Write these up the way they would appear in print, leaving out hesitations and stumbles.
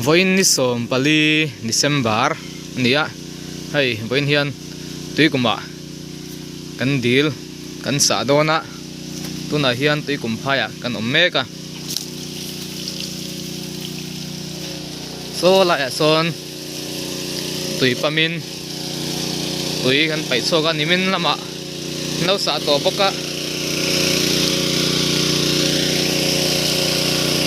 Vawiin ni 14 December a ni a, hei vawiin hian tuikumah kan dil kan sah dawn a, tunah hian tuikum phaiah kan awm mek a. Saw laiah sawn tui pamin tui kan paih chhuak a, nimin lamah an lo sah tawh bawk a.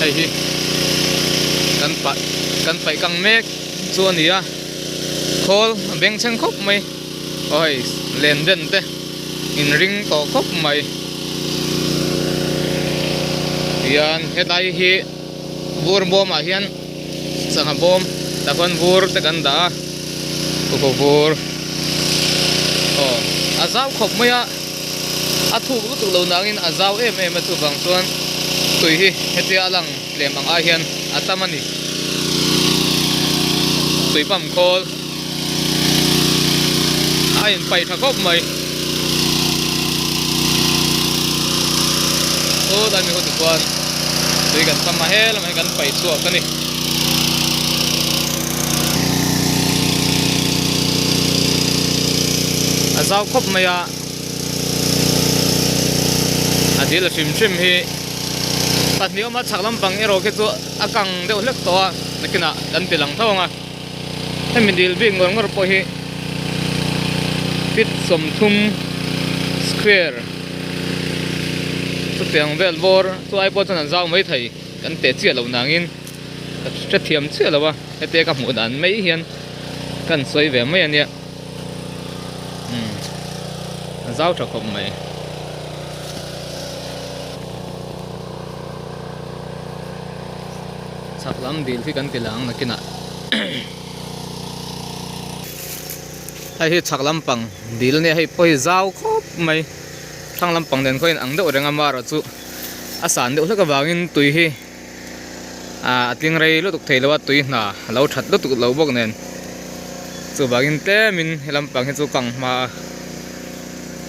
Hei hi kan paih kan paih kang mek chu a ni a, khawl a bengchheng khawp mai aw hei len den te inring tawh khawp mai tihian hetlai hi vur bawmah hian sangha bawm tah khuan vur te kan dah a kawkaw vur aw a zau khawp mai a a thuk lutuk lo nangin a zau em em a chuvang chuan tui hi hetia a lang tlem ang ai hian a tam a ni tui pump khawl a inpaih tha khawp mai aw tlai mi ho ti khuan tui kan pump a helamah hian kan paih chhuak a ni. A zau khawp mai a a dil hrim hrim hi pahnih awma chhak lampang erawh khi chu a kang deuh hlek tawh a nakinah kan ti lang tho ang a hemi dil bik ngawr ngawr pawh hi feet 30 square chutiang vel bawr chu ai pawh chuan an zau mai thei kan teh chiah loh nangin ka hrethiam chiah lo a hetia ka hmuh dan mai hian ka han sawi ve mai a nia umm a zau tha khawp mai. Chhak lam dil hi kan ti lang nakinah hei hi chhak lampang dil a nia hei pawh hi zau khawp mai thlang lampang nen khaw in ang deuh reng a marawh chu a san deuh hlek avangin tui hi ah a tling rei lutuk thei lo a tui hna a lo that lutuk lo bawk nen chuvangin tlemin he lampang hi chu kang hma a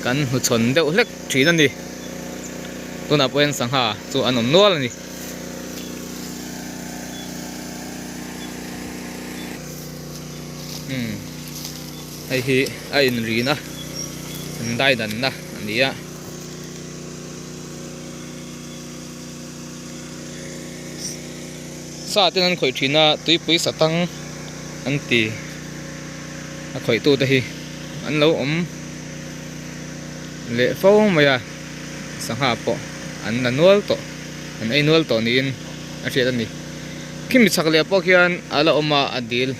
kan hnuchhawn deuh hlek thin a ni tunah pawh hian sangha chu an awm nual a ni. Umm hei hi a inrina an daidanna a ni a. Sa ten an khawih thin a tuipui sa tang an ti a khawih tu te hi an lo awm leh fo mai a sangha pawh an la nual tawh an ei nual tawh niin a hriat a ni khimi chhak leh pawh khian a la awm a a dil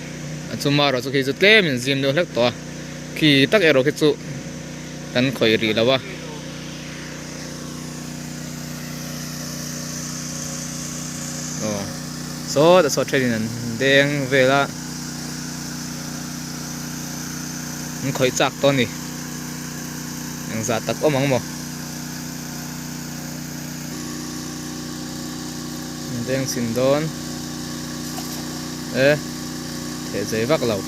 a chuma erawh chu khi chu tlem in zim deuh hlek tawh a khi tak erawh khi chu kan khawih rih lo a. Aw sawtah saw thenin an deng vel a an khawih chak tawh a ni engzah tak awm ang maw an deng chhin dawn e theh zei vak lo.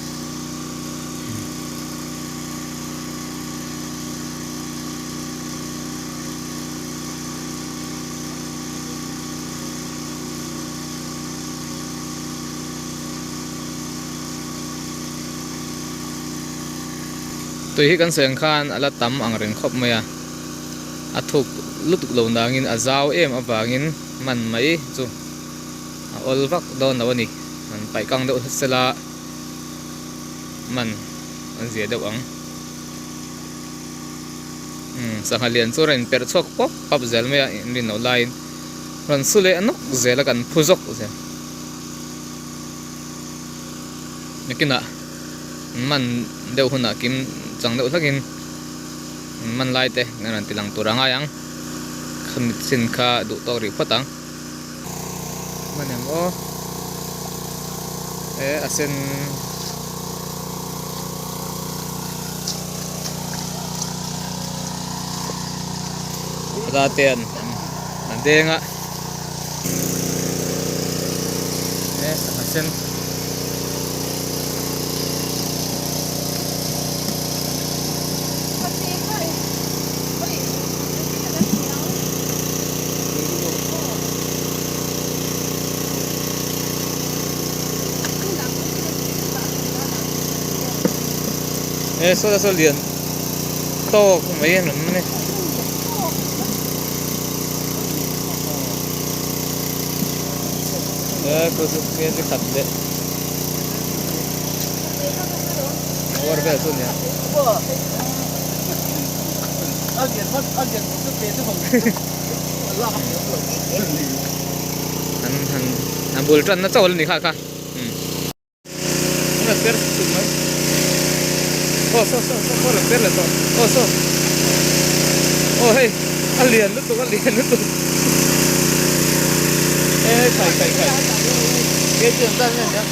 Tui hi kan sawi ang khan a la tam ang reng khawp mai a, a thuk lutuk lo nangin a zau em avangin man mai chu a awl vak dawn lo a ni, han paih kang deuh sela man an zia deuh ang. Umm sangha lian chu rawn perh chhuak pawp pawp zel mai a inrin loh laiin rawn su leh nawk zel a kan phu zawk zel. Nakinah man deuh hunah kim chang deuh hlakin man lai te kan rawn ti lang tur a ngai ang khami chin kha duh tawk rih phawt ang. Hman em aw e a sen la te an an deng a e sangha sen. E saw saw lian tawk mai an awm a ni. E khu chu kg khat leh bawr vel chu a nia. An han a bul tanna chauh a la ni kha kha. An per suk mai. Aw saw saw saw saw an per leh tawh. Aw saw. Aw hei a lian lutuk a lian lutuk. E khai khai khai. Ke chu an zat nge nia.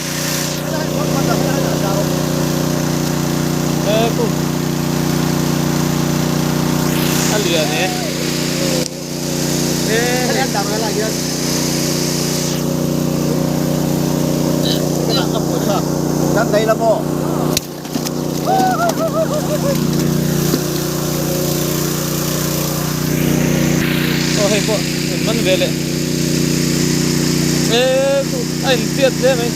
E ku. A lian e. Aw hei pawh in man ve leh a in tiat hle mai.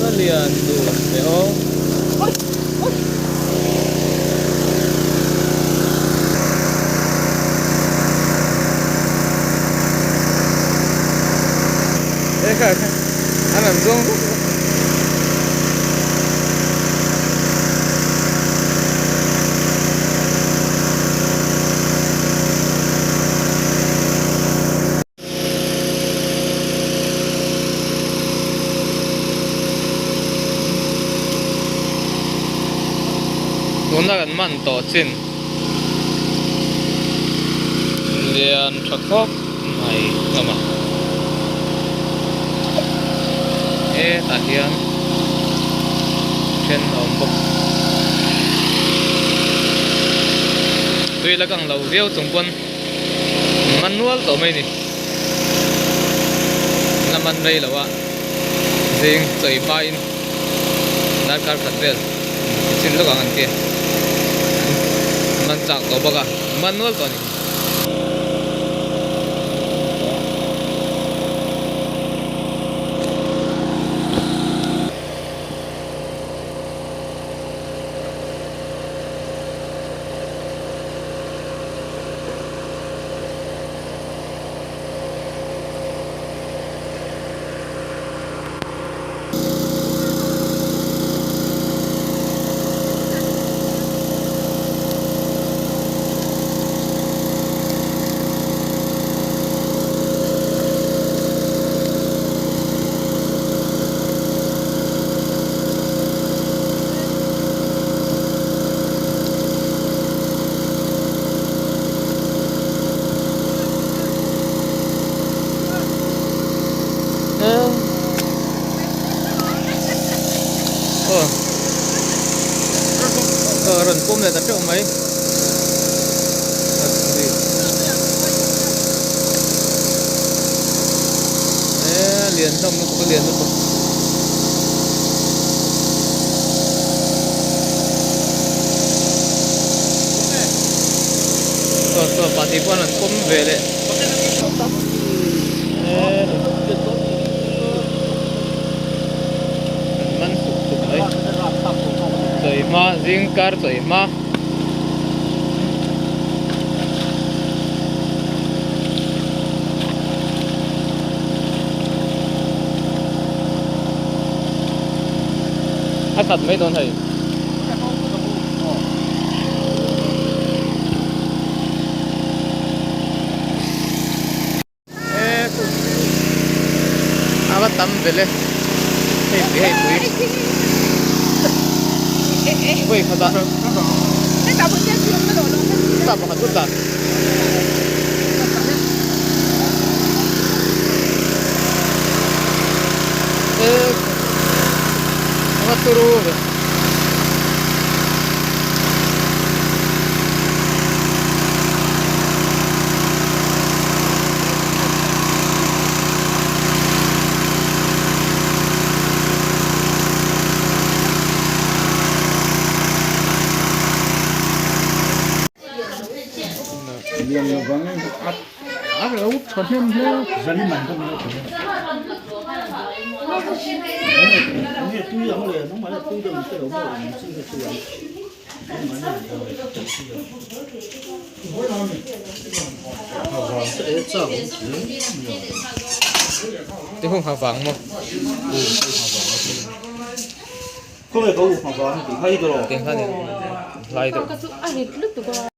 A lian dun ve aw. E kha kha an an zawng vek vek. Tuna kan man tawh chin lian tha khawp mai hlawm a hetah hian then a awm bawk tui la kang lo viau chung pawn. Man nual tawh mai ni. La man rei lo a, zing chawi hmain darkar khat vel ti chin lawk ang an ti a, an man chak tawh bawk a, man nual tawh a ni. Aw rawn pawm leh ta teuh mai e lian hlawm lutuk a lian lutuk. Saw saw pahnih pawh an rawn pawm ve leh an man suk suk mai chawi hma zing kar chawi hma. A khat mai dawn hei. A va tam vel e hei pui hei pui vawi khat ah ta pakhat chu tla. A va turu ve. Thahnem hle. Tihung ha vang maw? Tiang khan in lai deuh.